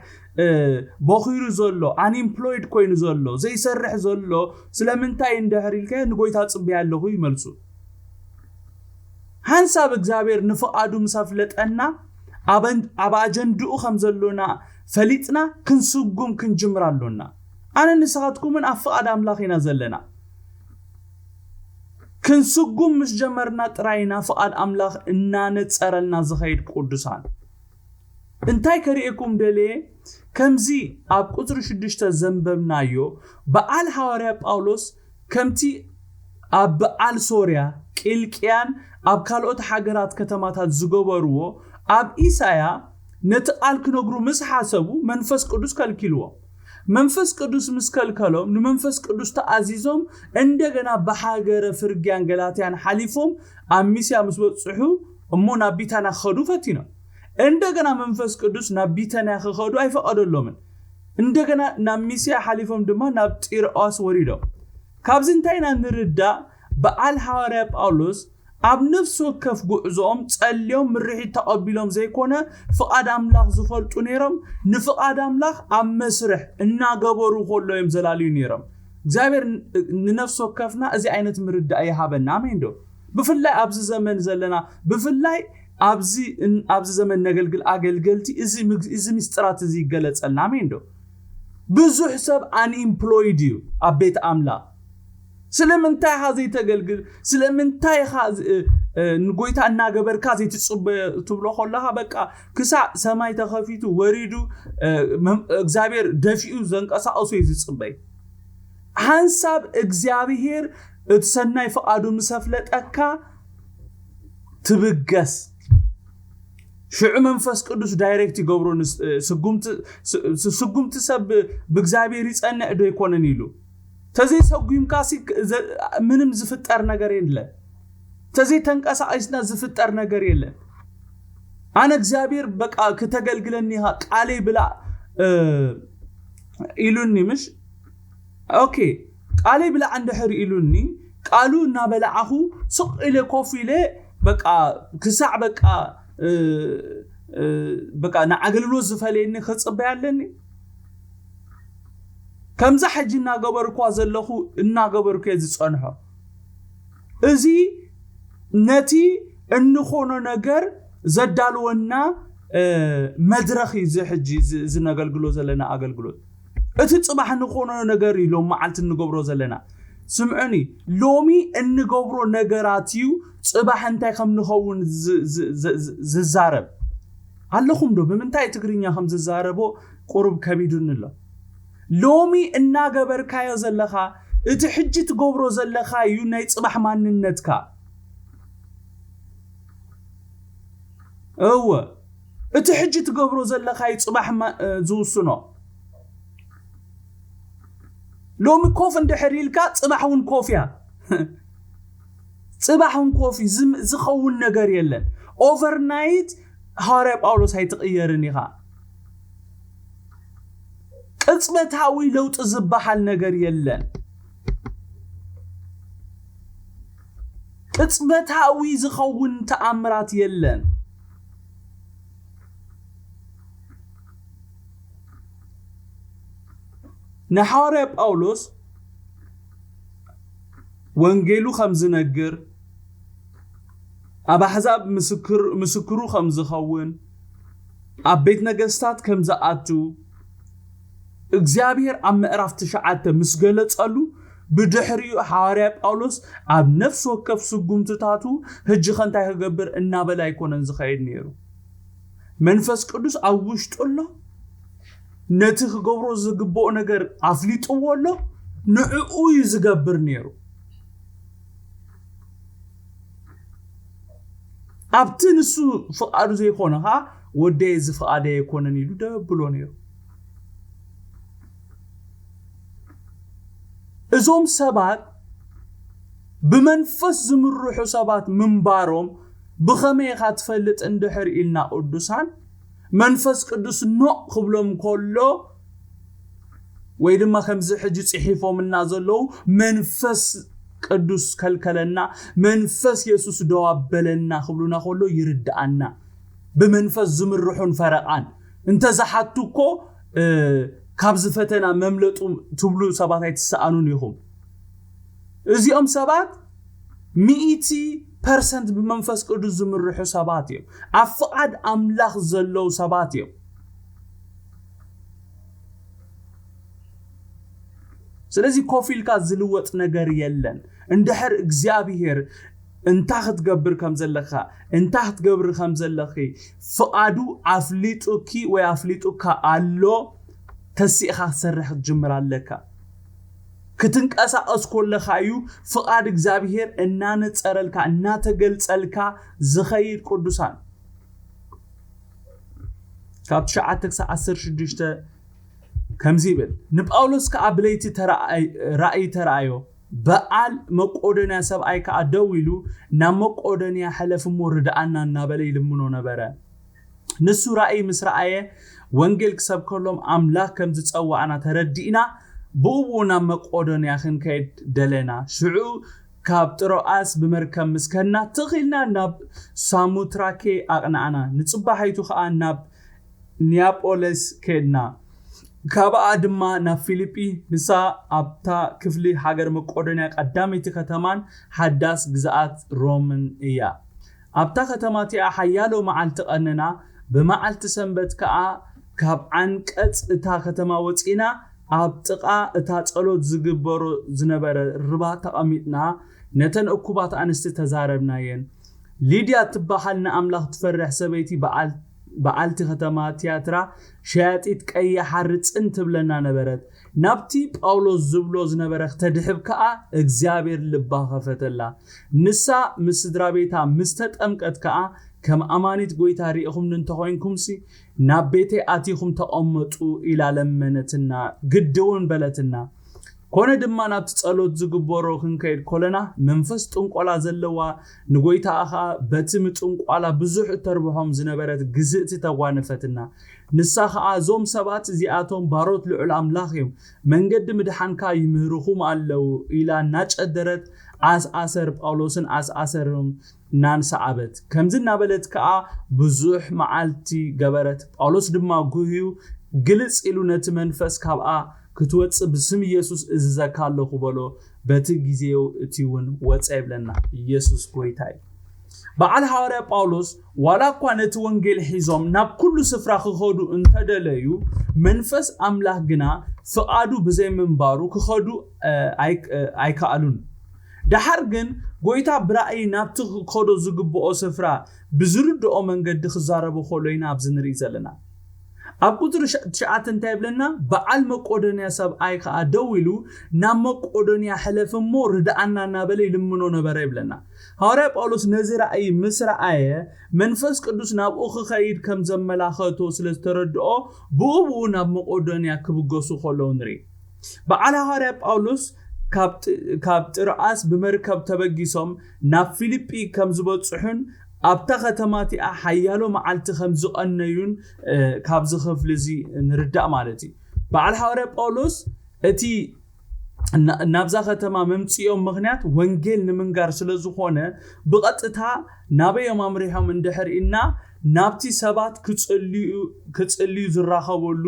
ቦኺሩ ዘሎ፣ ኣንኤምፕሎይድ ኮይኑ ዘሎ፣ ዘይሰርሕ ዘሎ ስለምንታይ እንድሕር ኢልካዮ ንጎይታ ጽበያ ኣለኹ ይመልሱ። ሓንሳብ እግዚኣብሔር ንፍቓዱ ምስ ኣፍለጠና ኣብ ኣጀንድኡ ከም ዘሎና ፈሊጥና ክንስጉም ክንጅምር ኣሎና። ኣነ ንስኻትኩምን ኣብ ፍቓድ ኣምላኽ ኢና ዘለና። ክንስጉም ምስ ጀመርና ጥራይ ኢና ፍቓድ ኣምላኽ እናነጸረልና ዝኸይድ ቅዱሳን። እንታይ ከርእየኩም ደልየ? ከምዚ ኣብ ቁጽሪ ሽዱሽተ ዘንበብናዮ በዓል ሃዋርያ ጳውሎስ ከምቲ ኣብ በዓል ሶርያ፣ ቂልቅያን ኣብ ካልኦት ሃገራት ከተማታት ዝገበርዎ ኣብ ኢሳያ ነቲ ቃል ክነግሩ ምስ ሓሰቡ መንፈስ ቅዱስ ከልኪልዎ። መንፈስ ቅዱስ ምስ ከልከሎም ንመንፈስ ቅዱስ ተኣዚዞም እንደገና ብሃገረ ፍርግያን ገላትያን ሓሊፎም ኣብ ሚስያ ምስ በጽሑ እሞ ናብ ቢታንያ ክኸዱ ፈቲኖም። እንደገና መንፈስ ቅዱስ ናብ ቢታንያ ክኸዱ ኣይፈቐደሎምን። እንደገና ናብ ሚስያ ሓሊፎም ድማ ናብ ጢሮኣስ ወሪዶም። ካብዚ እንታይ ኢና ንርዳእ? በዓል ሃዋርያ ጳውሎስ ኣብ ነፍሲ ወከፍ ጉዕዞኦም ጸልዮም ምርሒት ተቐቢሎም ዘይኮነ ፍቓድ ኣምላኽ ዝፈልጡ ነይሮም። ንፍቓድ ኣምላኽ ኣብ መስርሕ እናገበሩ ከሎ እዮም ዘላልዩ ነይሮም። እግዚኣብሔር ንነፍሲ ወከፍና እዚ ዓይነት ምርዳእ ይሃበና። ኣሜን ዶ? ብፍላይ ኣብዚ ዘመን ዘለና ብፍላይ ኣብዚ ኣብዚ ዘመን ነገልግል ኣገልገልቲ እዚ እዚ ምስጢራት እዚ ይገለጸልና። ኣሜን ዶ? ብዙሕ ሰብ ኣንኢምፕሎይድ እዩ ኣብ ቤት ኣምላኽ። ስለምንታይ ኢኻ ዘይተገልግል? ስለምንታይ ኢኻ ንጎይታ እናገበርካ ዘይትጽበዮ ትብሎ ከለኻ በቃ ክሳዕ ሰማይ ተኸፊቱ ወሪዱ እግዚኣብሔር ደፊኡ ዘንቀሳቐሱ እዩ ዝጽበይ። ሓንሳብ እግዚኣብሔር እቲ ሰናይ ፍቓዱ ምስ ኣፍለጠካ ትብገስ። ሽዑ መንፈስ ቅዱስ ዳይሬክት ይገብሮ። ስጉምቲ ሰብ ብእግዚኣብሔር ይጸንዕ ዶ ይኮነን ኢሉ ተዘይሰጉምካ ምንም ዝፍጠር ነገር የለ። ተዘይተንቀሳቒስና ዝፍጠር ነገር የለን። ኣነ እግዚኣብሔር በቃ ክተገልግለኒ ኢኻ፣ ቃለይ ብላ ኢሉኒ፣ ምሽ ኦኬ፣ ቃለይ ብላዕ እንድሕር ኢሉኒ፣ ቃሉ እናበላዓኹ ስቕ ኢለ ኮፍ ኢለ በቃ ክሳዕ በቃ በቃ ንኣገልግሎት ዝፈለየኒ ክፅበይ ኣለኒ። ከምዛ ሕጂ እናገበርኳ ዘለኹ እናገበርኩ እየ ዝፀንሖ። እዚ ነቲ እንኾኖ ነገር ዘዳልወና መድረኽ እዩ። እዚ ሕጂ ዝነገልግሎ ዘለና ኣገልግሎት እቲ ፅባሕ ንኾኖ ነገር እዩ። ሎም መዓልቲ እንገብሮ ዘለና፣ ስምዑኒ፣ ሎሚ እንገብሮ ነገራት እዩ ፅባሕ እንታይ ከም ንኸውን ዝዛረብ። ኣለኹም ዶ ብምንታይ ትግርኛ ከም ዝዛረቦ ቁሩብ ከቢዱኒ ኣሎ። ሎሚ እናገበርካዮ ዘለኻ፣ እቲ ሕጂ ትገብሮ ዘለኻ እዩ ናይ ፅባሕ ማንነትካ። እወ፣ እቲ ሕጂ ትገብሮ ዘለኻ እዩ ፅባሕ ዝውስኖ። ሎሚ ኮፍ እንድሕር ኢልካ ፅባሕ እውን ኮፍ እያ። ፅባሕ እውን ኮፍ እዩ። ዝኸውን ነገር የለን። ኦቨርናይት ሃዋርያ ጳውሎስ ኣይትቕየርን ኢኻ። ቅፅበታዊ ለውጢ ዝበሃል ነገር የለን። ቅፅበታዊ ዝኸውን ተኣምራት የለን። ንሓዋርያ ጳውሎስ ወንጌሉ ከም ዝነግር፣ ኣብ ኣሕዛብ ምስክሩ ከም ዝኸውን፣ ኣብ ቤት ነገስታት ከም ዝኣቱ እግዚኣብሔር ኣብ ምዕራፍ ትሽዓተ ምስ ገለጸሉ፣ ብድሕሪኡ ሓዋርያ ጳውሎስ ኣብ ነፍሲ ወከፍ ስጉምትታቱ ሕጂ ከ እንታይ ክገብር እናበለ ኣይኮነን ዝኸይድ ነይሩ። መንፈስ ቅዱስ ኣብ ውሽጡ ኣሎ። ነቲ ክገብሮ ዝግብኦ ነገር ኣፍሊጥዎ ኣሎ። ንዕኡ እዩ ዝገብር ነይሩ። ኣብቲ ንሱ ፍቓዱ ዘይኮነ ኸዓ፣ "ወደይ እዚ ፍቓደይ ኣይኮነን" ኢሉ ደብሎ ነይሩ። እዞም ሰባት ብመንፈስ ዝምርሑ ሰባት ምንባሮም ብኸመይ ኢኻ ትፈልጥ እንድሕር ኢልና ቅዱሳን፣ መንፈስ ቅዱስ ኖእ ክብሎም ከሎ፣ ወይ ድማ ከምዚ ሕጂ ጽሒፎምልና ዘለዉ፣ "መንፈስ ቅዱስ ከልከለና፣ መንፈስ የሱስ ደው ኣበለና" ክብሉና ከሎ ይርድኣና። ብመንፈስ ዝምርሑን ፈረቓን እንተ ዝሓቱ እኮ፣ እ፣ ካብዚ ፈተና መምለጡ ትብሉ ሰባት ኣይትሰኣኑን ኢኹም። እዚኦም ሰባት ሚእቲ ፐርሰንት ብመንፈስ ቅዱስ ዝምርሑ ሰባት እዮም። ኣብ ፍቓድ ኣምላኽ ዘለዉ ሰባት እዮም። ስለዚ ኮፍ ኢልካ ዝልወጥ ነገር የለን። እንድሕር እግዚኣብሔር እንታ ክትገብር ከም ዘለኻ፣ እንታ ክትገብሪ ከም ዘለኺ ፍቓዱ ኣፍሊጡኪ ወይ ኣፍሊጡካ ኣሎ፣ ተሲእኻ ክትሰርሕ ክትጅምር ኣለካ። ክትንቀሳቐስ ከለኻ እዩ ፍቓድ እግዚኣብሔር እናነጸረልካ፣ እናተገልጸልካ ዝኸይድ። ቅዱሳን፣ ካብ ትሽዓተ ክሳብ ዓሰርተ ሽዱሽተ ከምዚ ይብል፣ "ንጳውሎስ ከኣ ብለይቲ ተራእይ-፣ ራእይ ተራእዮ፣ በዓል መቄዶንያ ሰብኣይ ከኣ ደው ኢሉ፣ ናብ መቄዶንያ ሕለፍ እሞ ርድኣና እናበለ ይልምኖ ነበረ። ንሱ ራእይ ምስ ረኣየ፣ ወንጌል ክሰብከሎም ኣምላኽ ከም ዝጸዋዕና ተረዲእና፣ ብኡ ብኡ ናብ መቄዶንያ ክንከይድ ደለና። ሽዑ ካብ ጥሮኣስ ብመርከብ ምስ ከድና፣ ትኽ ኢልና ናብ ሳሙትራኬ ኣቕናዕና። ንጽባሒቱ ኸኣ ናብ ኒያጶለስ ከድና። ካብኣ ድማ ናብ ፊልጲ፣ ንሳ ኣብታ ክፍሊ ሃገር መቄዶንያ ቀዳመይቲ ከተማን ሓዳስ ግዝኣት ሮምን እያ። ኣብታ ከተማ እቲኣ ሓያሎ መዓልቲ ቀነና፣ ብመዓልቲ ሰንበት ከኣ ካብ ዓንቀጽ እታ ከተማ ወጺና፣ ኣብ ጥቓ እታ ጸሎት ዝግበሮ ዝነበረ ርባ ተቐሚጥና፣ ነተን እኩባት ኣንስቲ ተዛረብናየን። ሊድያ እትበሃል ንኣምላኽ ትፈርሕ ሰበይቲ በዓል-፣ በዓልቲ ከተማ ትያትራ፣ ሸያጢት ቀይሕ ሓሪ ጽን ትብለና ነበረት። ናብቲ ጳውሎስ ዝብሎ ዝነበረ ክተድሕብ ከኣ እግዚኣብሔር ልባ ኸፈተላ። ንሳ ምስ ስድራ ቤታ ምስ ተጠምቀት ከኣ፣ "ከም ኣማኒት ጐይታ ርኢኹምኒ እንተኾይንኩምሲ፣ ናብ ቤተይ ኣቲኹም ተቐመጡ" ኢላ ለመነትና፣ ግዲ እውን በለትና። ኮነ ድማ ናብቲ ጸሎት ዝግበሮ ክንከይድ ኮለና መንፈስ ጥንቆላ ዘለዋ ንጎይታ ኸኣ በቲ ምጥንቋላ ብዙሕ እተርብሖም ዝነበረት ግዝእቲ ተጓነፈትና። ንሳ ኸኣ እዞም ሰባት እዚኣቶም ባሮት ልዑል ኣምላኽ እዮም፣ መንገዲ ምድሓንካ ይምህርኹም ኣለዉ ኢላ እናጨደረት ኣስኣሰር ጳውሎስን ኣስኣሰሮም እናንሰዓበት ከምዚ እናበለት ከኣ ብዙሕ መዓልቲ ገበረት። ጳውሎስ ድማ ጉህዩ ግልጽ ኢሉ ነቲ መንፈስ ካብኣ ክትወጽእ ብስም ኢየሱስ እዝዘካ ኣለኹ በሎ። በቲ ግዜው እቲ እውን ወጸ ይብለና። ኢየሱስ ጎይታ እዩ። በዓል ሃዋርያ ጳውሎስ ዋላ እኳ ነቲ ወንጌል ሒዞም ናብ ኩሉ ስፍራ ክኸዱ እንተደለዩ መንፈስ ኣምላኽ ግና ፍቓዱ ብዘይምንባሩ ክኸዱ ኣይከኣሉን። ደሓር ግን ጎይታ ብራእይ ናብቲ ክኸዶ ዝግብኦ ስፍራ ብዝርድኦ መንገዲ ክዛረቦ ከሎ ኢና ኣብዚ ንርኢ ዘለና። ኣብ ቁፅሪ ትሽዓተ እንታይ ይብለና? በዓል መቆዶንያ ሰብኣይ ከዓ ደው ኢሉ ናብ መቆዶንያ ሕለፍ እሞ ርድኣና እናበለ ይልምኖ ነበረ ይብለና። ሃዋርያ ጳውሎስ ነዚ ራእይ ምስ ረኣየ መንፈስ ቅዱስ ናብኡ ክኸይድ ከም ዘመላኸቶ ስለ ዝተረድኦ ብኡ ብኡ ናብ መቆዶንያ ክብገሱ ከለዉ ንርኢ። በዓል ሃዋርያ ጳውሎስ ካብ ጥርኣስ ብመርከብ ተበጊሶም ናብ ፊልጲ ከም ዝበጽሑን ኣብታ ከተማ እቲኣ ሓያሎ መዓልቲ ከም ዝቐነዩን ካብዚ ክፍሊ እዚ ንርዳእ ማለት እዩ። በዓል ሃዋርያ ጳውሎስ እቲ ናብዛ ከተማ መምፅኦም ምክንያት ወንጌል ንምንጋር ስለ ዝኾነ ብቐጥታ ናበዮም ኣምሪሖም እንድሕር ኢና ናብቲ ሰባት ክፅልዩ ዝራኸበሉ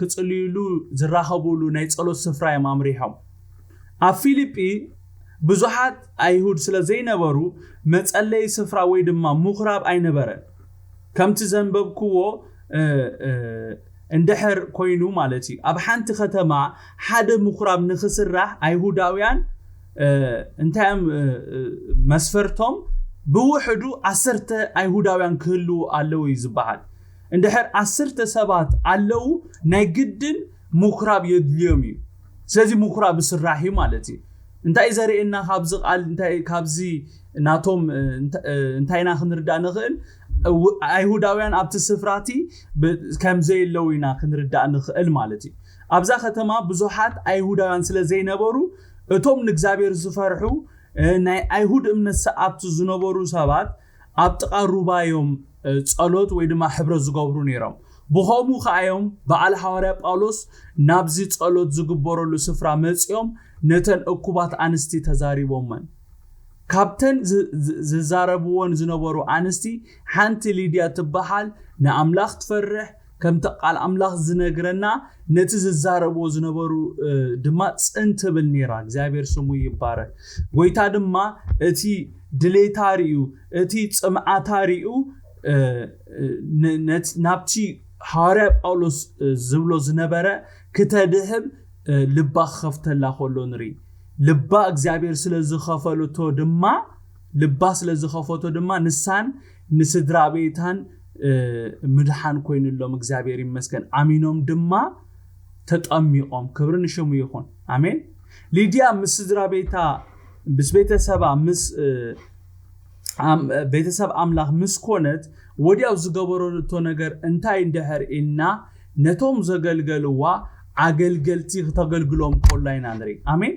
ክፅልዩሉ ዝራኸቡሉ ናይ ፀሎት ስፍራ እዮም ኣምሪሖም። ኣብ ፊልጲ ብዙሓት ኣይሁድ ስለ ዘይነበሩ መፀለይ ስፍራ ወይ ድማ ምኩራብ ኣይነበረን። ከምቲ ዘንበብክዎ እንድሕር ኮይኑ ማለት እዩ። ኣብ ሓንቲ ከተማ ሓደ ምኩራብ ንክስራሕ ኣይሁዳውያን እንታይ እዮም መስፈርቶም? ብውሕዱ ዓሰርተ ኣይሁዳውያን ክህልዉ ኣለዉ እዩ ዝበሃል። እንድሕር ዓሰርተ ሰባት ኣለዉ ናይ ግድን ምኩራብ የድልዮም እዩ። ስለዚ ምኩራብ ስራሕ እዩ ማለት እዩ። እንታይ ዘርእየና ካብዚ ቃል እንታይ ካብዚ ናቶም እንታይ ኢና ክንርዳእ ንኽእል? ኣይሁዳውያን ኣብቲ ስፍራቲ ከም ዘየለዉ ኢና ክንርዳእ ንኽእል ማለት እዩ። ኣብዛ ከተማ ብዙሓት ኣይሁዳውያን ስለ ዘይነበሩ እቶም ንእግዚኣብሔር ዝፈርሑ ናይ ኣይሁድ እምነት ሰዓብቲ ዝነበሩ ሰባት ኣብ ጥቓ ሩባዮም ጸሎት ወይ ድማ ሕብረት ዝገብሩ ነይሮም። ብኸምኡ ከኣዮም በዓል ሃዋርያ ጳውሎስ ናብዚ ጸሎት ዝግበረሉ ስፍራ መጺኦም ነተን እኩባት ኣንስቲ ተዛሪቦመን። ካብተን ዝዛረብዎን ዝነበሩ ኣንስቲ ሓንቲ ሊድያ ትበሃል፣ ንኣምላኽ ትፈርሕ፣ ከምቲ ቃል ኣምላኽ ዝነግረና ነቲ ዝዛረብዎ ዝነበሩ ድማ ጽን ትብል ነይራ። እግዚኣብሔር ስሙ ይባረክ። ጎይታ ድማ እቲ ድሌታ ርእዩ እቲ ጽምዓታ ርእዩ ናብቲ ሃዋርያ ጳውሎስ ዝብሎ ዝነበረ ክተድህብ ልባ ክኸፍተላ ከሎ ንርኢ። ልባ እግዚኣብሔር ስለ ዝኸፈለቶ ድማ ልባ ስለ ዝኸፈቶ ድማ ንሳን ንስድራ ቤታን ምድሓን ኮይኑሎም እግዚኣብሔር ይመስገን። ኣሚኖም ድማ ተጠሚቖም። ክብሪ ንሽሙ ይኹን። ኣሜን። ሊድያ ምስ ስድራ ቤታ ምስ ቤተሰባ ምስ ቤተሰብ ኣምላኽ ምስ ኮነት ወዲያው ዝገበረቶ ነገር እንታይ እንድሕር ኢልና ነቶም ዘገልገልዋ ኣገልገልቲ ክተገልግሎም ኮላ ኢና ንርኢ። ኣሜን።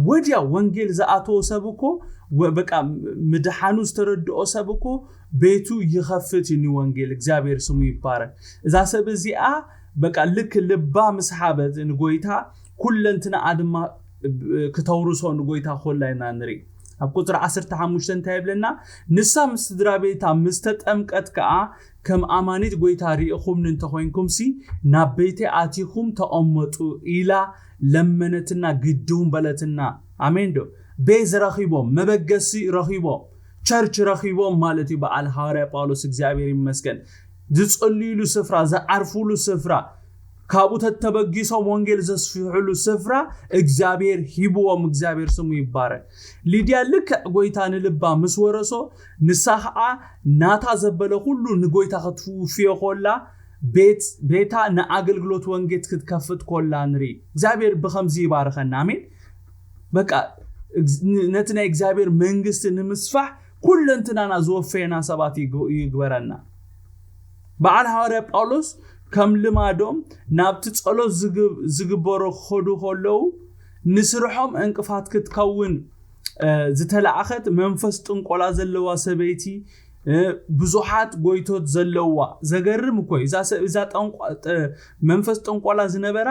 ወዲያው ወንጌል ዝኣተወ ሰብ እኮ በቃ ምድሓኑ ዝተረድኦ ሰብ እኮ ቤቱ ይኸፍት እዩ ንወንጌል። እግዚኣብሔር ስሙ ይባረክ። እዛ ሰብ እዚኣ በቃ ልክ ልባ ምስ ሓበት ንጎይታ ኩለንትናኣ ድማ ክተውርሶ ንጎይታ ኮላ ኢና ንርኢ። ኣብ ቁፅሪ ዓሰርተ ሓሙሽተ እንታይ ይብለና? ንሳ ምስ ስድራ ቤታ ምስ ተጠምቀት ከዓ ከም ኣማኒት ጎይታ ርኢኹምኒ እንተኮይንኩምሲ ናብ ቤተይ ኣቲኹም ተቐመጡ ኢላ ለመነትና፣ ግድውን በለትና። ኣሜን ዶ? ቤዝ ረኺቦም፣ መበገሲ ረኺቦም፣ ቸርች ረኺቦም ማለት እዩ። በዓል ሃዋርያ ጳውሎስ እግዚኣብሔር ይመስገን ዝጽልዩሉ ስፍራ፣ ዝዓርፉሉ ስፍራ፣ ካብኡ ተተበጊሶም ወንጌል ዘስፍሕሉ ስፍራ እግዚኣብሔር ሂብዎም። እግዚኣብሔር ስሙ ይባረክ። ሊድያ ልክዕ ጎይታ ንልባ ምስ ወረሶ ንሳ ከዓ ናታ ዘበለ ኩሉ ንጎይታ ክትውፍዮ ኮላ ቤት ቤታ ንኣገልግሎት ወንጌት ክትከፍት ኮላ ንርኢ። እግዚኣብሔር ብከምዚ ይባርኸና። ኣሜን። በቃ ነቲ ናይ እግዚኣብሔር መንግስቲ ንምስፋሕ ኩለንትናና ዝወፈየና ሰባት ይግበረና። በዓል ሃዋርያ ጳውሎስ ከም ልማዶም ናብቲ ጸሎት ዝግበሮ ክኸዱ ከለዉ ንስርሖም ዕንቅፋት ክትከውን ዝተላእኸት መንፈስ ጥንቆላ ዘለዋ ሰበይቲ፣ ብዙሓት ጎይቶት ዘለዋ። ዘገርም እኮ እዩ። እዛ ሰብ እዛ መንፈስ ጥንቆላ ዝነበራ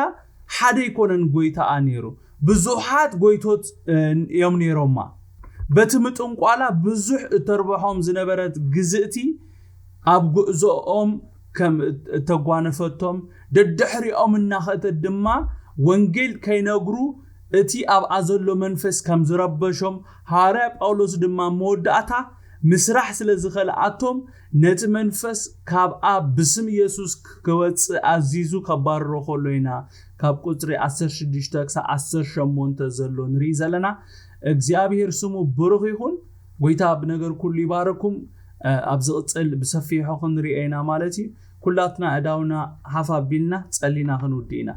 ሓደ ኣይኮነን ጎይታኣ ነይሩ፣ ብዙሓት ጎይቶት እዮም ነይሮማ። በቲ ምጥንቋላ ብዙሕ እተርብሖም ዝነበረት ግዝእቲ ኣብ ጉዕዞኦም ከም እተጓነፈቶም፣ ደድሕሪኦም እናኸተት ድማ ወንጌል ከይነግሩ እቲ ኣብኣ ዘሎ መንፈስ ከም ዝረበሾም፣ ሃዋርያ ጳውሎስ ድማ መወዳእታ ምስራሕ ስለ ዝኸልኣቶም፣ ነቲ መንፈስ ካብኣ ብስም ኢየሱስ ክወጽእ ኣዚዙ ከባርሮ ከሎ ኢና ካብ ቁጽሪ ዓሰርተ ሽዱሽተ ክሳብ ዓሰርተ ሸሞንተ ዘሎ ንርኢ ዘለና። እግዚኣብሔር ስሙ ብሩኽ ይኹን። ጎይታ ብነገር ኩሉ ይባረኩም። ኣብ ዝቕጽል ብሰፊሖ ክንሪኦ ኢና ማለት እዩ። ኩላትና እዳውና ሓፍ ኣቢልና ጸሊና ክንውድእ ኢና።